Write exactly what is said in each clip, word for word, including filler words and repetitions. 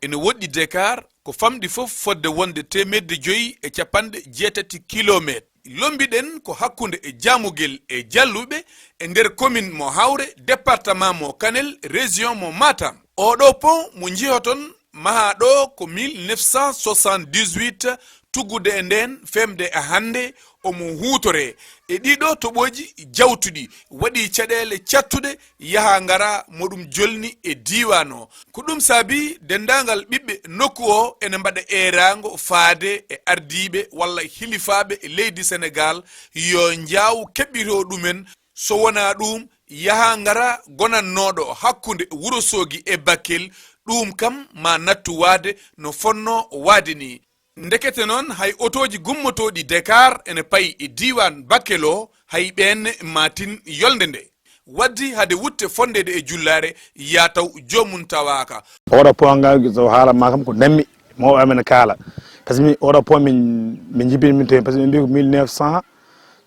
ene woɗɗi Dakar, ko famɗi fof fodde wonde teemedde joyi e capanɗe jeetati kilomeeter. Lommbiɗen ko hakkunde e Jamugel e Jalluɓe e nder commune mo Hawre, département mo Kanel, région mo Matam. Oɗo pont mo njihoton mahaa ɗo ko mille neuf cent soixante-dix-huit, tuggude e ndeen femde e hannde omo huutoree. E ɗiɗo toɓooji jawtuɗi, waɗi caɗeele cattuɗe yaha ngara mo ɗum jolni e diiwaan o. Ko ɗum saabi denndaangal ɓiɓɓe nokku o ene mbaɗa eeraango faade e ardiiɓe walla hilifaaɓe leydi Senegaal yo njaaw keɓɓitoo ɗumen, so wonaa ɗuum yaha ngara gonannooɗo hakkunde Wurosoogi e Bakkel, ɗuum kam ma nattu waade no fonnoo waade ni. Ndekete noon, hay otooji gummotooɗi Dakar ene payi e diiwaan Bakkel o, hay ɓeen ma tin yolnde nde. Waddi hade wutte fonndeede e jullaare, yaa taw joomum tawaaka. Oɗo pont ngal, so haala ma kam ko dammi, mawɓe amen kaala. Par ce que min, oɗo pont min, min njibini min toon, par ce que min mbi ko mille neuf cent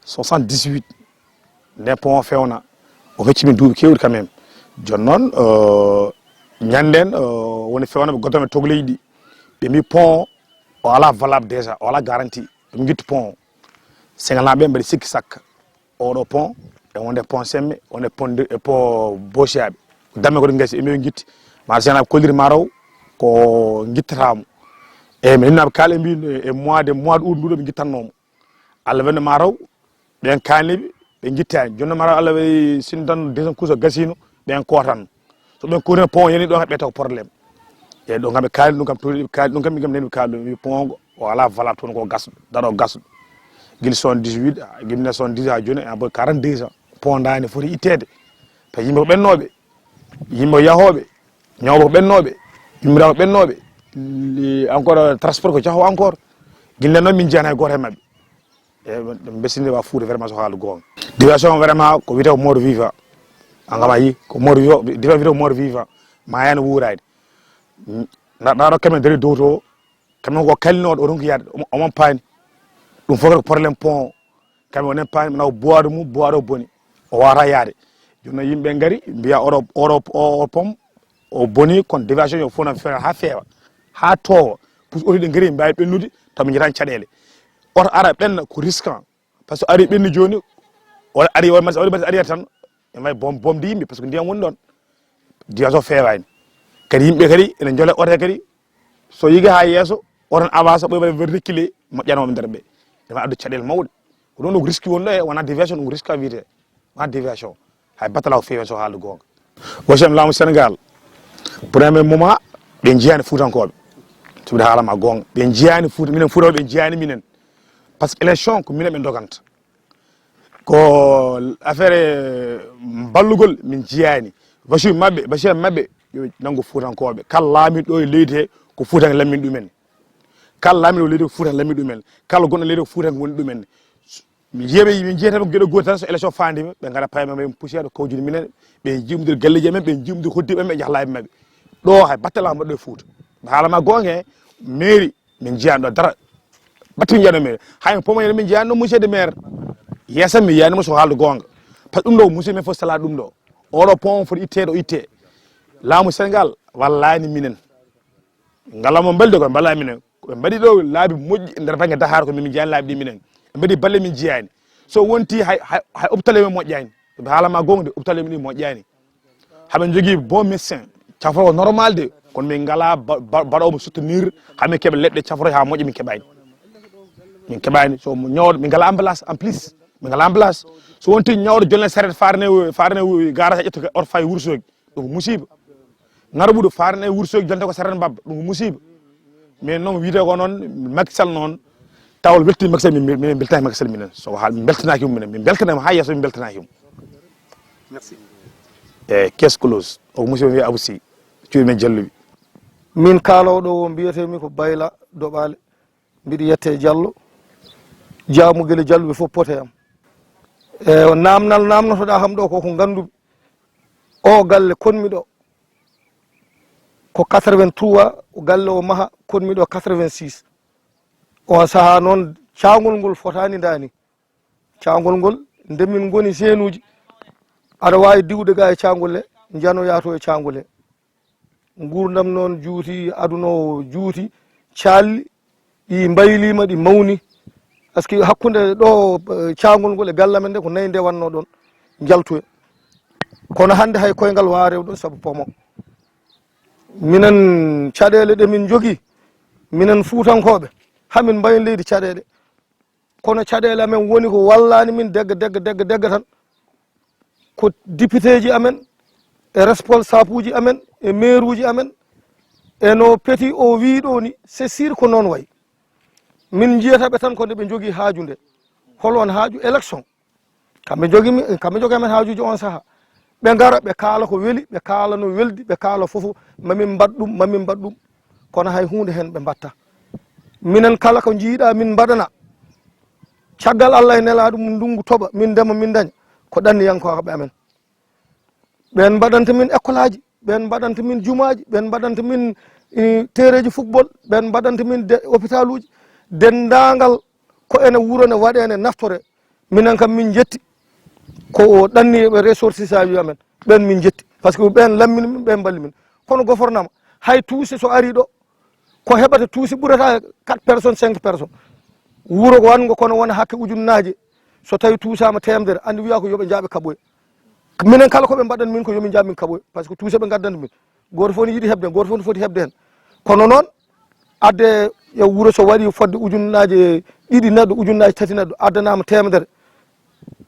soixante-dix-huit. Nde pont o fewna, o hecci min duuɓi keewɗi quand même. Jooni noon, euh, ñanden, euh, woni fewna ɓe goddoo men togleydi. Ɓe mbi pont o, o alaa valable déjà, o alaa garantie. Ɓe ngitti pont o. Sengalnaaɓe ɓe mbaɗi sikki sakka. Oɗo pont, e wonde pont Semme, wonde pont de, e pont Bosiyaɓe. Damme ko ɗum gasi, e mbi ngitti. Ma Sengalnaaɓe kolliri ma raw, ko ngittataamo. E mi hinnaɓe kaala, e mbi, e mois de, mois de août nduɗo ɓe ngittannoomo. Allah wonde ma raw, ɓen kaaliɓe, ɓe ngittaani. Jooni ma raw Allah waɗi, sin tan deuxième couche o gasino, ɓen kootan. So ɓen kootino pont yani ɗo, ɓe taw problème. E ɗo kamɓe kaali ɗum kam, tuuɗi kaali ɗum kam, ɓe kam nani kaali ɗum, wi pont o, o alaa valable toon, ko gasɗo, daro gasɗo. Gila soixante-dix-huit, gila soixante-dix haa jooni, en peu quarante-deux ans. Pont ndaani foti itteede. Par ce que yimɓe ko ɓennooɓe, yimɓe ko yahooɓe, ñawɓe ko ɓennooɓe, yummiraaɓe ko ɓennooɓe, li-, encore transport ko jahoowo encore. Gila noon min njiyaani hay gooto e maɓɓe. E, ɓe mbesinde wa Fuuta vraiment, so haala goonga. Déviation vraiment ko wiyetee ko mort vivant. An kam a yii, ko mort vivant, déviation wiyetee ko mort vivant. Maayaani, wuuraani. Nda-, ndaɗo camion dari dow to, camion ko kallinooɗo, o ronki yaade, omo, omo paani. Ɗum fof ko problème pont. Camion onen paani, nawa boiɗo mum, boiɗo boni. O waawata yaade. Jooni noon yimɓe ngari, mbiya oɗo, oɗo, o, o pont, o boni, kono déviation yo fof na feewa, haa feewa, haa toowa. Pour oto ɗi ngari, mbaawi ɓennude, taw min njettaani caɗeele. Oto ara ɓenna ko risquant. Par ce que ari ɓenni jooni, o ari, o ari, o ari tan, e may bom, bomde yimɓe, par ce que ndiyam woni ɗon. Ndiyam so feewaani. Kadi yimɓe kadi ene njola oto kadi, so yiga haa yeeso, oto avancé, ɓe mbaɗa reculer, moƴƴanooɓe nder ɓe. Ema addu caɗeele mawɗe. Ko ɗum ɗo risque woni ɗo, e wona déviation, ɗum risque a wiyetee. Wona déviation. Hay battala ko feewi so haalde goonga. Wosiyam laamu Sénégal, premier moment, ɓe njiyaani Fuutankooɓe. Suɓiɗo haala ma goonga. Ɓe njiyaani Fuuta, minen Fuutankooɓe ɓe njiyaani minen. Par ce que élection ko minen ɓe ndoganta. Ko affaire, eh, mballugol min njiyaani. Basiru maɓɓe, Basiru maɓɓe, yo nanngu Fuutankooɓe. Kala laamiiɗo ɗo e leydi he, ko Fuutanke lammin ɗumen. Kala laamiiɗo leydi ko Fuutanke lammin ɗumen. Kala gonɗo leydi ko Fuutanke woni ɗumen. Mi yiya ɓe, min njiyata ɓe geɗo gooto tan, so élection faandi ɓe, ɓe ngara paye maɓɓe, ɓe pusiya ɗo kawjude minen, ɓe jiimudir galleeji amen, ɓe jiimudir hoddiiɓe amen, ɓe njaha laabi maɓɓe. Ɗo hay battala mbaɗɗo e Fuuta. Mi haala ma goonga he, mairie, min njiyaani ɗo dara. Batte min njiyaani ɗo mairie. Hay mi poma min njiyaani ɗo monsieur de maire. Yeesa mi yiyaani mo so haalde goonga. Par ce que ɗum ɗo, monsieur men fof sala ɗum ɗo. Oɗo pont foti ittee ɗo ittee. Laamu Sénégal, wallaani minen. Ngala mo mbalde ko mbala minen. Ko ɓe mbaɗi ɗo laabi moƴƴi e nder bannge Dakar ko min, min njiyaani laabi ɗi minen. Ɓe mbaɗi balle min njiyaani. So wonti hay, hay, hay hôpital men moƴƴaani. Ɓe haala ma goonga de, hôpital men ɗi moƴƴaani. Haɓe njogii bon médecin. Cafro ko normal de. Kono min ngala ba-, ba-, baɗoowo mo soutenir. Hamin keɓa leɗɗe cafro haa moƴƴa min keɓaani. Min keɓaani. So mo ñawɗo, min ngala ambulance en plus. Min ngala ambulance. So wonti ñawɗo jolne saret farne, farne garage ƴetta oto fay Wursogi. Ɗum ko musiba. Ŋarɓuɗo faaren e Wursogi jonta ko sarata mbabba, ɗum ko musiba. Mais noon wiyetee ko noon, Macky Sall noon, tawa weltii Macky Sall, min, min mbeltaaki Macky Sall minen. So ko haal, min mbeltanaaki mo minen, min mbeltanaaki mo haa yeeso, min mbeltanaaki mo. Merci. E caisse close, o ko musiba wiyee Abou Sy, cuuɗi men Jalluɓe. Min kaalooɗo o mbiyetee mi ko Bayla Doɓaale, mbiɗo yette Jallo, Jaamugel e Jalluɓe fof pote am. E naamnal naamnotoɗaa kam ɗo ko ko ngannduɓe. O galle konmi ɗo ko quatre-vingt-trois, o galle o maha konmi ɗo quatre-vingt-six. On sahaa noon caangol ngol fotaani ndaani. Caangol ngol nde min ngoni seenuuji, aɗa waawi diwde ga e caangol he, njanoyaa to e caangol he. Nguurndam noon juuti, aduna o juuti, caalli, ɗi mbayliima, ɗi mawni. Parce que hakkunde ɗo, eh, caangol ngol e galle amen nde, ko nayi nde wannoo ɗoon, njaltoya. Kono hannde hay koyngal waawaa rew ɗoon sabu pomo. Minen, caɗeele ɗe min njogii, minen Fuutankooɓe, hamin mbayi leydi caɗeele. Kono caɗeele amen woni ko wallaani min degga, degga, degga, degga tan. Ko dipiteeji amen, e responsabuuji amen, e meeruuji amen, e no Petit o wii ɗo ni, c'est sûr ko noon wayi. Min njiyata ɓe tan ko nde ɓe njogii haaju nde. Hol on haaju élection? Kamɓe njogi mi, kamɓe njogi amen haajuuji on sahaa. Ɓe ngara, ɓe kaala ko weli, ɓe kaala no weldi, ɓe kaala fof, mamin mbaɗ ɗum, mamin mbaɗ ɗum. Kono hay huunde heen ɓe mbaɗta. Minen kala ko njiiɗa min mbaɗana. Caggal Allah e nelaaɗo mum ndunngu toɓa, min ndema, min ndaña. Ko ɗanniyankooɓe amen. Ɓeen mbaɗanta min ekkolaaji, ɓeen mbaɗanta min jumaaji, ɓeen mbaɗanta min, eh, tereeji football, ɓeen mbaɗanta min de-, hôpitaluuji. Denndaangal ko ene wuro ne waɗe, ne naftore. Minen kam min njetti ko o ɗanniiɓe ressortissant amen. Ɓeen min njetti. Parce que ɓeen lammini min, ɓeen mballi min. Kono gofornama, hay tuuse so ari ɗo, ko heɓata tuuse ɓurata quatre personnes, cinq personnes. Wuro ko wanngo kono wona hakke ujunnaaje. So tawi tuusaama teemedere, anndi wiya ko yo ɓe njaaɓe kaɓoye. Minen kala ko ɓe mbaɗan min ko yo min njaaɓ min kaɓoye. Parce que tuuse ɓe ngaddanta min. Gooto fof ne yiɗi heɓde heen, gooto fof ne foti heɓde heen. Kono noon, adde e wuro so waɗi fodde ujunnaaje ɗiɗi neɗɗo, ujunnaaje tati neɗɗo, addanaama teemedere.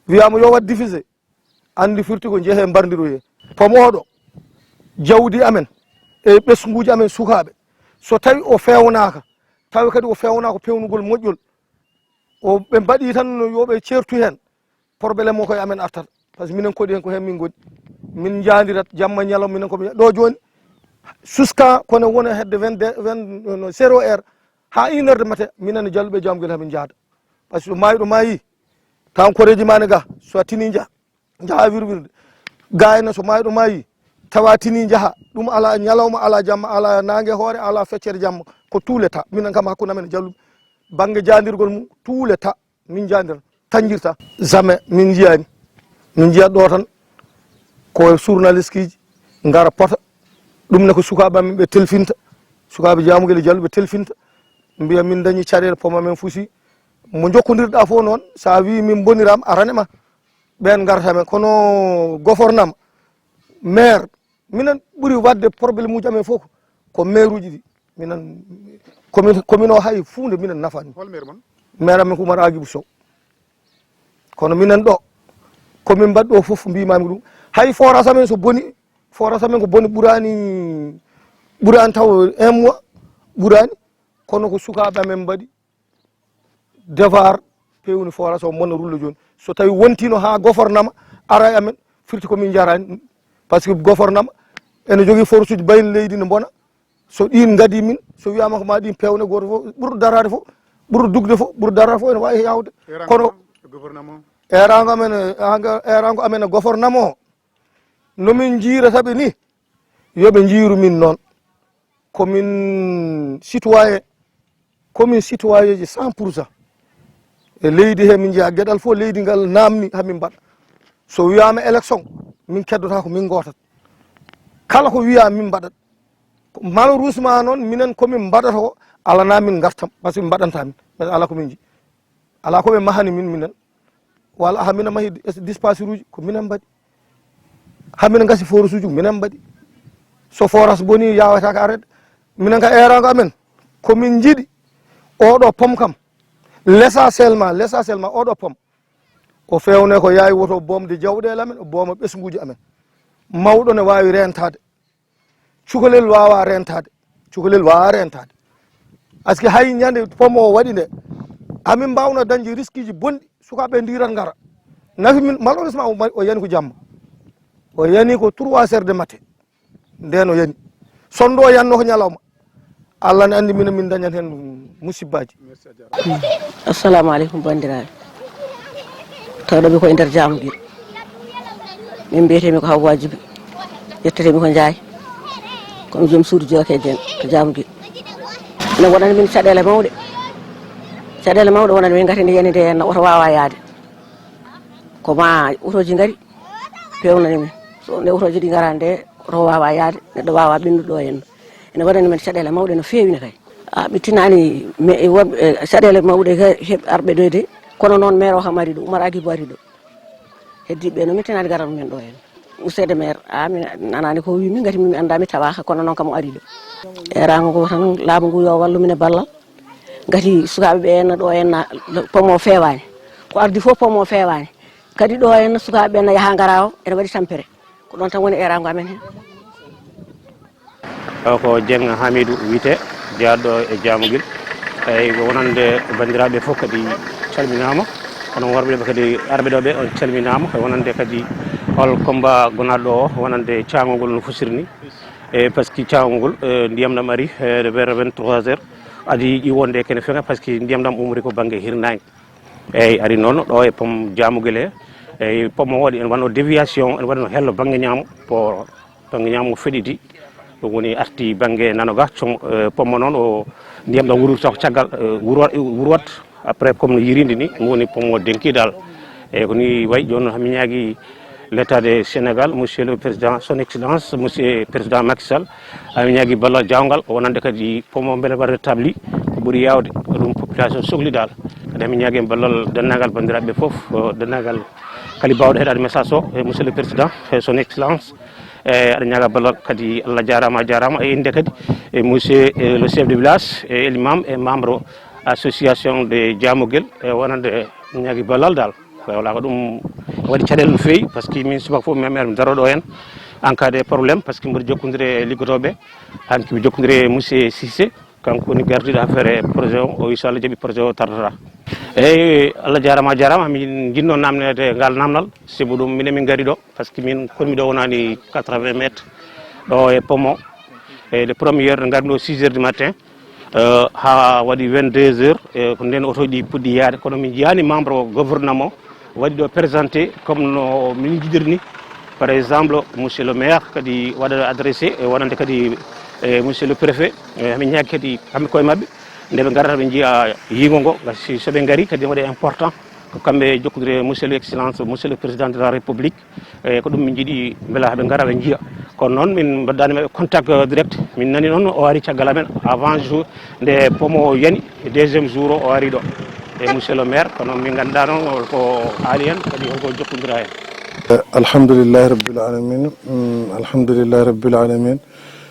Wiyaama yo waɗ diffusé. Anndi firti ko njehee mbarndiroyee. Pom oɗo, jawdi amen, e ɓesnguuji amen sukaaɓe. So tawi o feewnaaka, tawi kadi o feewnaaka peewnugol moƴƴol, o, ɓe mbaɗi tan no yo ɓe ceertu heen, problème o koye amen artata. Parce que minen koɗi heen ko heen min ngoni. Min njaadirat jamma ñalawma, minen ko mi-, ɗo jooni, jusqu'à kono wona hedde vingt-deux, vingt, no, zéro heure, haa une heure de matin, minen e Jalluɓe Jaamugel hamin njaada. Parce que maayɗo maayi, taw koreeji ma ne ga, so a tini njaha, njaha wirwirde. Gayna so maayɗo maayi, tawa tini njaha, ɗum ala ñalawma, ala jamma, ala naange hoore, ala feccere jamma, ko tous les temps. Minen kam hakkunde amen e Jalluɓe, bannge jaandirgol mum, tous les temps, min jaandira, tanjirta. Jamais min njiyaani. Min njiya ɗo tan, ko journaliste ji ngara pota. Ɗum ne ko sukaaɓe amen ɓe telfinta, sukaaɓe Jaamugel e Jalluɓe telfinta, mbiya min dañi caɗeele, pom amen fusi. Mo njokkondirɗa fof noon, so a wii min mboniraama, arane ma. Ɓeen ngarta men, kono gofornama, maire, minen ɓuri waɗde problème uji amen fof ko maire uji ɗi. Minen, commune, commune o hay fuunde minen nafani. Hol maire mon? Maire amen ko Oumar Agibou Sow. Kono minen ɗo, ko min mbaɗi ɗo fof, mbimami ɗum. Hay forage amen so boni, forage amen ko boni ɓurani, ɓurani taw un mois, ɓurani. Kono ko sukaaɓe amen mbaɗi devoir, pewni forage o monna rulle jooni. So tawi wontino haa gofornama ara e amen, firti ko min jarani. Parce que gofornama ene jogii forage uji bayno leydi ne mbona. So ɗin ngadi min, so wiyama ko ma ɗin pewne, goto fof ɓurɗo darade fof, ɓurɗo dugde fof, ɓurɗo darade fof ene wawi yawde. Kono erango amen, erango amen e gofornama o, no min jiirata ɓe ni, yo ɓe njiiru min noon. Ko min citoyen, ko min citoyen ji cent pour cent. E leydi he min njiya geɗal fof, leydi ngal namni hamin mbaɗa. So wiyama élection, min keddotako, min gotat. Kala ko wiya min mbaɗat. Malheureusement noon, minen ko min mbaɗata ko alana min ngartam, parce que min mbaɗanta min. Mais ala ko min ji. Ala ko ɓe mahani min, minen. Walla aha, minen mahi dis-, dispensaire uji, ko minen mbaɗi. Ha minen ngasi forage uji, minen mbaɗi. So forage boni, yawetaka arede. Minen ka erango amen, ko min jiɗi oɗo pom kam. L'essentiellement, l'essentiellement oɗo pom. O fewne ko yawi woto bomde jawɗele amen, o booma ɓesnguji amen. Mawɗo ne wawi rentade. Cukalel wawa rentade. Cukalel wawa rentade. Parce que hay ñande pom o waɗi nde, amin mbawna dañde risque ji bonɗi, sukaɓe ndiran ngara. Nafi min, malheureusement, o ma-, o yani ko jamma. O yani ko trois heures de matin. Nden o yani. Sonndo o yanno ko ñalawma. Allah ne andi minen min dañan hen musibbaji. Merci, a jarama. Assalamu aleykum, bandiraɓe. Tawɗo mi ko e nder Jaamugel. Min mbiyetee mi ko Hawwa Jibi. Yettetee mi ko Njaay. Ko mi joom suudu Jooke Jeŋ to Jaamugel. Ene wonani min caɗeele mawɗe. Caɗeele mawɗe wonani min, ngati nde yani nde henna oto wawa yaade. Ko ma otoji ngari, pewnani min. So nde otoji ɗi ngara nde, Oto waawa yahde, neɗɗo waawaa ɓennude ɗo henna. Ene waɗani men caɗeele mawɗe no feewi ne kay. A, mi tinaani me, e wonɓe, e caɗeele mawɗe he, heɓ arɓe ɗo de, kono noon maire o kam ari ɗo, Oumar Aguibou ari ɗo. Heddiiɓe ɓe no mi tinaani garal mumen ɗo henna. Monsieur le maire, a, mi nanaani ko o wi min, ngati min mi anndaa, mi tawaaka, kono noon kam o ari ɗo. Eeraango ngo tan, laamu ngu yo wallu min e ballal. Ngati sukaaɓe ɓe henna ɗo henna, pont o feewaani. Ko ardi fof pont o feewaani. Kadi ɗo henna sukaaɓe ɓe na yaha ngara o, ene waɗi tampere. Ko ɗoon tan woni eeraango amen heen. O ko Dieng Hamidou wiyetee, jeyaaɗo e Jaamugel. Eyi, ko wonande banndiraaɓe fof kadi calminaama. Kono worɓe ɓe kadi, arɓe ɗo ɓe, on calminaama. E wonande kadi hol combat gonaaɗo o, wonande caangol ngol no fusiri ni. E, parce que caangol ngol, e, ndiyam ɗam ari, e, vers vingt-trois heures. Adii ƴiwonde kene feŋa, parce que ndiyam ɗam umri ko bannge hirnaange. Eyi, ari noon ɗo e pom Jaamugel he. Eyi, pom o waɗi, ene wano déviation, ene waɗi no hello bannge ñaamo, pour bannge ñaamo feɗiti. Ɗum woni arti bannge nano ga, com, eh, pom o noon o ndiyam ɗam wururta ko caggal, eh, wurwa-, wurwat. Après, comme no yirinde ni, ɗum woni pom o denki dal. Eyi, ko ni wayi jooni noon, mi ñaagi l'État de Sénégal, Monsieur le Président, Son Excellence, Monsieur Président Macky Sall, a, mi ñaagi ballal jaawngal, wonande kadi pom o mbele waɗa rétabli ko ɓuri yaawde, ko ɗum population sohli dal. Kadi mi ñaagi ballal denndaangal banndiraaɓe fof, o, denndaangal kadi baawɗo heɗaade message o, e Monsieur le Président, e Son Excellence, e aɗa ñaaga ballal kadi, Allah jaaraama, a jaaraama, e innde kadi, e Monsieur, e le chef de village, e l'imam, e membre association de Jaamugel, e wonande ñaagi ballal dal. Voilà, ko ɗum waɗi caɗeele no feewi, parce que min subaka fof mi, mi, mi daro ɗo heen en cas de problème, parce que mboɗo jokkondire e liggotooɓe, hanki mi jokkondire e Monsieur Cissé, kanko woni gardiɗo affaire e projet o, o wi so Allah jaɓi projet o tardata. Eyi, Allah jaaraama, a jaaraama, min njiɗno namneede ngal namdal, sibu ɗum minen min ngari ɗo, parce que min koɗmi ɗo wonaani quatre-vingts mètres, ɗo e pom o, e le première ngarmi ɗo six heures du matin, eh, haa waɗi vingt-deux heures, eh, ko ndeen oto ɗi puɗɗi yaade, kono min njiyaani membre o gouvernement waɗi ɗo présenté comme no min njiɗiri ni. Par exemple, monsieur le maire kadi waɗa adressé, e wonande kadi, eh, monsieur le préfet, eh, min ñaagi kadi kamɓe koye maɓɓe, nde ɓe ngarata ɓe njiya yiingo ngo, ngati so ɓe ngari kadi waɗi important, ko kamɓe jokkondire monsieur l'excellence, monsieur le président de la république. Eyi, ko ɗum min njiɗi, mbela ɓe ngara ɓe njiya. Kono noon min mbaɗdaani maɓɓe contact, euh, direct. Min nani noon o ari caggal amen avant jour nde pom o yani, deuxième jour o, o ari ɗo. E monsieur le maire, kono min nganndaa noon ko haali heen, kadi holko jokkondira heen. Alhamdulillahi Rabbil Alamin. Mm, alhamdulillahi Rabbil Alamin.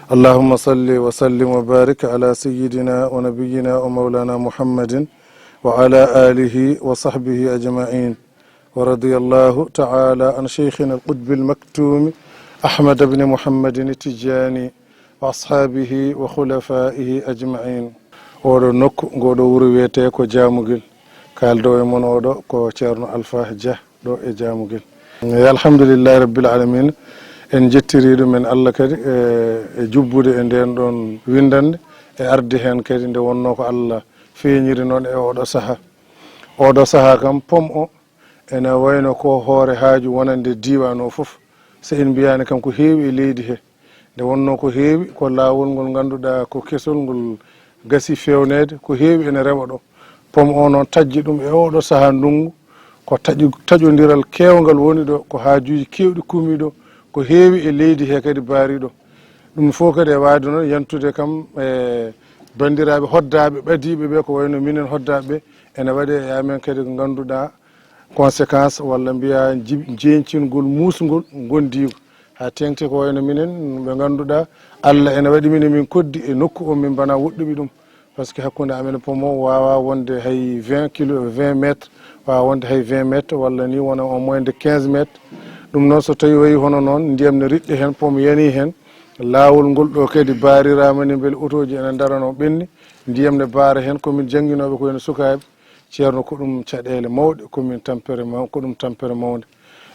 Allahumma salli wa sallim wa barik ala sayyidina wa nabiyyina wa maulana Muhammadin wa ala alihi wa sahbihi ajma'in. ورضي الله تعالى عن شيخنا القطب المكتوم أحمد بن محمد التجاني وأصحابه وخلفائه أجمعين. Oɗo nokku, ngoɗo wuro wiyetee ko Jaamugel. Kaaldo e mon oɗo ko Ceerno Alfa Dia ɗo e Jaamugel. E alhamdulillahi rabbil alamin, en jettiri ɗum en Allah kadi e, e jubbude e ndeen ɗoon winndannde, e arde heen kadi nde wonnoo ko Allah feeñiri noon e oɗo saha. Oɗo saha kam, pom o ene wayno ko hoore haaju wonande diiwaan o fof, so en mbiyaani kam ko heewi e leydi he. Nde wonnoo ko heewi, ko laawol ngol ngannduɗaa ko kesol, ngol gasi feewneede, ko heewi ene rewa ɗo. Pom o noon, taƴde ɗum e oɗo sahaa ndunngu, ko taƴu-, taƴondiral keewngal woni ɗo, ko haajuuji keewɗi kuumii ɗo, ko heewi e leydi he kadi baari ɗo. Ɗum fof kadi e waawde noon yantude kam e banndiraaɓe hoddaaɓe ɓadiiɓe ɓe, ko wayno minen hoddaaɓe ɓe, ene waɗi e amen kadi ko ngannduɗaa conséquence walla mbiyaa jib-, jeeñcingol muusngol ngondiigu. Haa teeŋti ko wayno minen ɓe ngannduɗaa Allah ene waɗi minen min koddi e nokku o, min mbanaa woɗɗuɓe ɗum. Parce que hakkunde amen e pom o waawaa wonde hay vingt kilo, vingt mètres, waawaa wonde hay vingt mètres walla ni wona au moins de quinze mètres. Ɗum noon so tawii wayi hono noon, ndiyam ne riɗɗi heen, pom yanii heen, laawol ngol ɗo kadi baariraama ni mbele otooji ene ndarano ɓenni, ndiyam ne baara heen, ko min jannginooɓe ko wayno sukaaɓe. Ceerno, ko ɗum caɗeele mawɗe, ko min tampere maw-, ko ɗum tampere mawnde.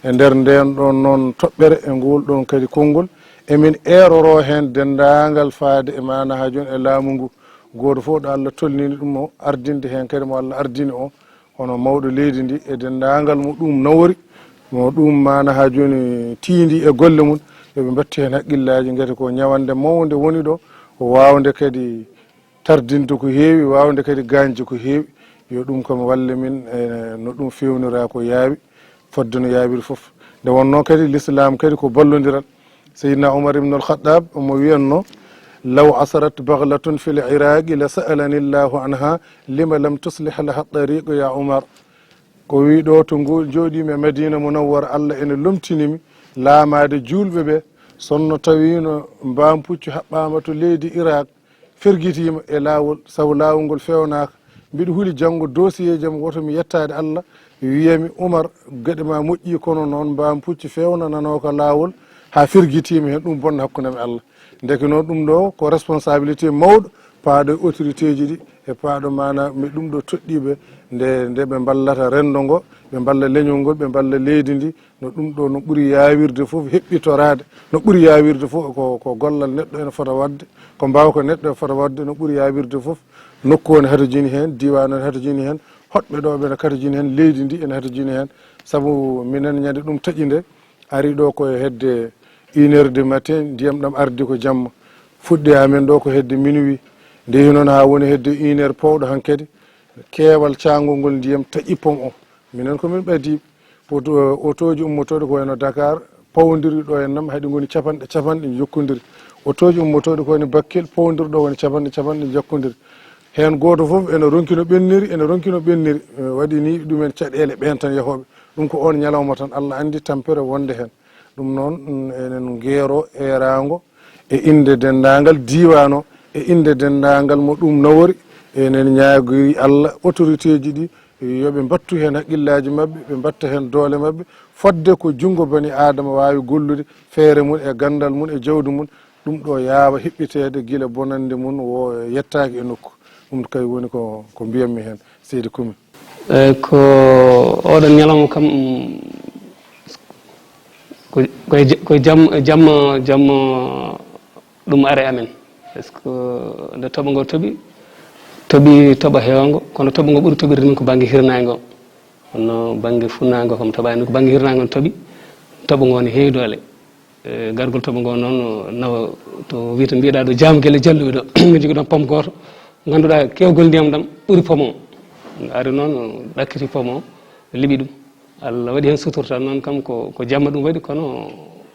E nder ndeen ɗoon noon toɓɓere, e ngol ɗoon kadi konngol, emin eeroroo heen denndaangal faade e maanaa haa jooni e laamu ngu. Gooto fof ɗo Allah tolnini ɗum o ardinde heen kadi mo Allah ardini o, hono mawɗo leydi ndi e denndaangal mo ɗum nawori, mo ɗum maanaa haa jooni tiindii e golle mum, yo ɓe mbattu heen hakkillaaji, ngati ko ñawannde mawnde woni ɗo, ko waawnde kadi tardinde ko heewi, waawde kadi gaañde ko heewi. Yo ɗum kam walle min e no ɗum feewnira ko yaawi, fodde no yaawiri fof. Nde wonnoo kadi Lislaam kadi ko ballondiral. Seydina Umar ibn al-Khattab omo wiyanno: "Law asarat baghlatun fil Iraqi la sa'alani Allahu anha, lima lam tuslih laha tariq ya Umar." Ko wi ɗo to ngu jooɗiimi e Madina Munawwara, Allah ene lomtinimi laamaade juulɓe ɓe, sonno tawiino mbaam puccu haɓɓaama to leydi Iraq, fergitiima e laawol, sabu laawol ngol fewnaaka. Mbiɗo huli janngo dossier jam woto mi yettaade Allah, wiyami: "Umar, geɗe ma moƴƴi, kono noon mbaam puccu fewnananooka laawol haa fergitiima heen, ɗum bonna hakkunde am e Allah." Ndeke noon ɗum ɗo ko responsabilité mawɗo paaɗo e autorité ji ɗi, e paaɗo maana mi ɗum ɗo toɗɗiiɓe nde, nde ɓe mballata renndo ngo, ɓe mballa leñol ngol, ɓe mballa leydi ndi, no ɗum ɗo no ɓuri yaawirde fof heɓɓitoraade, no ɓuri yaawirde fof ko, ko gollal neɗɗo ene fota waɗde, ko mbaawka neɗɗo ene fota waɗde, no ɓuri yaawirde fof nokku o ne hatojini heen, diiwaan o ne hatojini heen, hoɗɓe ɗo ɓe ne katojini heen, leydi ndi ene hatojini heen. Sabu minen ñande ɗum taƴi nde, ari ɗo ko e hedde une heure du matin, ndiyam ɗam ardi ko jamma. Fuɗɗi amen ɗo ko hedde minuit, nde noon haa woni hedde une heure powɗo hankadi, keewal caangol ngol ndiyam taƴi pom o. Minen ko min ɓadiiɓe. Oto-, otooji ummotooɗi ko wayno Dakar, pawondiri ɗo e nam, haɗi ngoni capanɗe, capanɗe jokkondiri. Otooji ummotooɗi ko woni Bakel, pawondiri ɗo woni capanɗe, capanɗe jokkondiri. Heen gooto fof ene ronki no ɓenniri, ene ronki no ɓenniri. Eh, waɗi ni ɗumen caɗeele ɓeen tan yahooɓe. Ɗum ko oon ñalawma tan, Allah anndi tampere wonde heen. Ɗum noon, mm, enen ngeero eeraango e innde denndaangal diiwaan o, e innde denndaangal mo ɗum nawori, enen ñaagori Allah, autorité ji ɗi, yo ɓe mbattu heen haqqillaaji maɓɓe, ɓe mbatta heen doole maɓɓe, fodde ko junngo bani Aadama waawi gollude, feere mum e ganndal mum e jawdi mum, ɗum ɗo yaawa heɓɓiteede gila bonannde mum o yettaaki e nokku. Ɗum kay woni ko, ko mbiyatmi heen, seydi Kumi. Eyi, ko oɗon ñalawma kam, mm, ko, ko e ja-, ko e jam-, jamma, jamma ɗum are amen. Par ce que nde toɓo ngo toɓi, toɓi toɓo heewngo, kono toɓo ngo ɓuri toɓirde min ko bannge hirnaange o. Kono bannge funnaange o kam toɓaani, ko bannge hirnaange on toɓi, toɓo ngo ne heewi doole. E, gargol toɓo ngo noon, nawa to wiyta mbiyeɗaa ɗo Jaam Gelle Jalluɓe ɗo, min njogii ɗoon pom gooto, ngannduɗaa keewgol ndiyam ɗam ɓuri pom o. Ari noon, ɗakkiti pom o, liɓi ɗum. Allah waɗi heen sutura tan noon kam ko, ko jamma ɗum waɗi, kono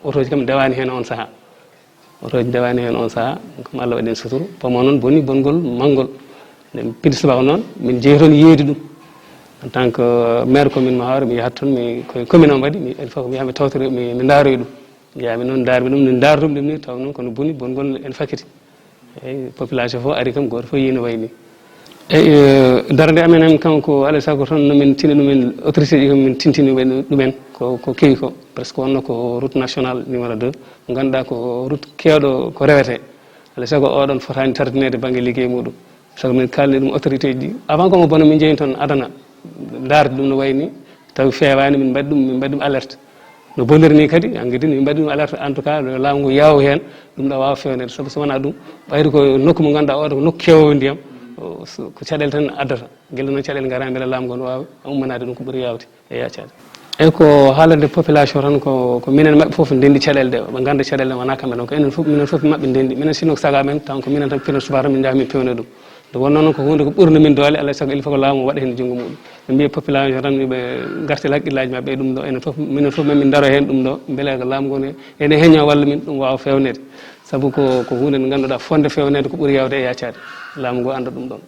otooji kam ndewaani heen on sahaa. Otooji ndewaani heen on sahaa, kam Allah waɗi heen sutura. Pom o noon boni bongol manngol. Nde pindi subaka noon, min njehi toon yeeyde ɗum. En tant que maire commune mo Hawre, mi yahat toon, mi, ko e commune am waɗi, mi, il faut que mi yaha mi tawtoro, mi, mi ndaaroya ɗum. Njaami noon, ndaarmi ɗum, min ndaartum ɗum ni, taw noon kono boni bongol en fakkiti. Eyi, population fof ari kam, gooto fof yii no wayi ni. Eyi, eh, darnde amen en kanko, alaa e sago tan no min tini ɗumen, autorité ji kam min tintini ɓe ɗumen, ko, ko kewi ko, presque wonno ko route nationale numéro deux, mo ngannduɗaa ko route keewɗo ko rewete. Alaa e sago oɗon fotaani tardineede bannge liggey muɗum. Sabu min kaalni ɗum autorité ji ɗi. Avant ko mo bona min njeyi toon adana, ndaarde ɗum no wayi ni, tawi feewaani, min mbaɗi ɗum, min mbaɗi ɗum alerte. No boniri ni kadi, hankadi min mbaɗi ɗum alerte, en tout cas, yo laamu ngu yaaw heen, ɗum ɗo waawa feewneede. Sabu so wonaa ɗum, ɓayri ko nokku mo ngannduɗaa oo ɗo ko nokku keewoowo ndiyam, o, so, ko caɗeele tan addata. Gila noon caɗeele ngara, mbele laamu ngu no waawi ummanaade ɗum ko ɓuri yaawde e yaacaade. Eyi, ko haalande population tan, ko, ko minen maɓɓe fof ndenndi caɗeele ɗe, ɓe ngannda caɗeele ɗe, wonaa kamɓe ɗon, ko enen fof, minen fof maɓɓe ndenndi. Minen sinno ko sago amen, tan ko minen tan pinen subaka tan min njaha min pewna ɗum. Nde wonnoo noon ko huunde ko ɓurno min doole, alaa e sago il faut ko laamu waɗa heen junngo muɗum. Ɓe mbiya population tan, yo ɓe ngartir hakkillaaji maɓɓe e ɗum ɗo, enen fof, minen fof ma min ndaro heen ɗum ɗo, mbele ko laamu ngu ne, ene heñña walla min ɗum waawa feewneede. Sabu ko, ko huunde nde ngannduɗaa fotnde feewneede ko ɓuri yaawde e yaacaade. Laamu ngu annda ɗum ɗon.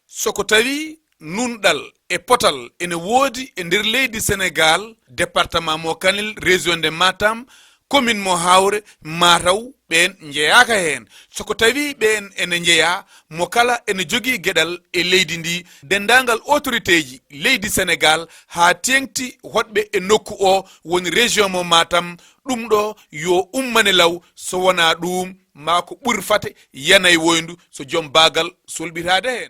So ko tawi nunɗal e potal ene woodi e nder leydi Senegaal, département mo Kanel, région de Matam, commune mo Hawre, Mataw, ɓeen njeyaaka heen. So ko tawi ɓeen ene njeyaa, mo kala ene jogii geɗal e leydi ndi, denndaangal autorité ji leydi Senegaal, haa teeŋti hoɗɓe e nokku o woni région mo Matam, ɗum ɗo yo ummane law, so wonaa ɗuum, maa ko ɓur fate yanay woyndu so joom baagal solɓitaade heen.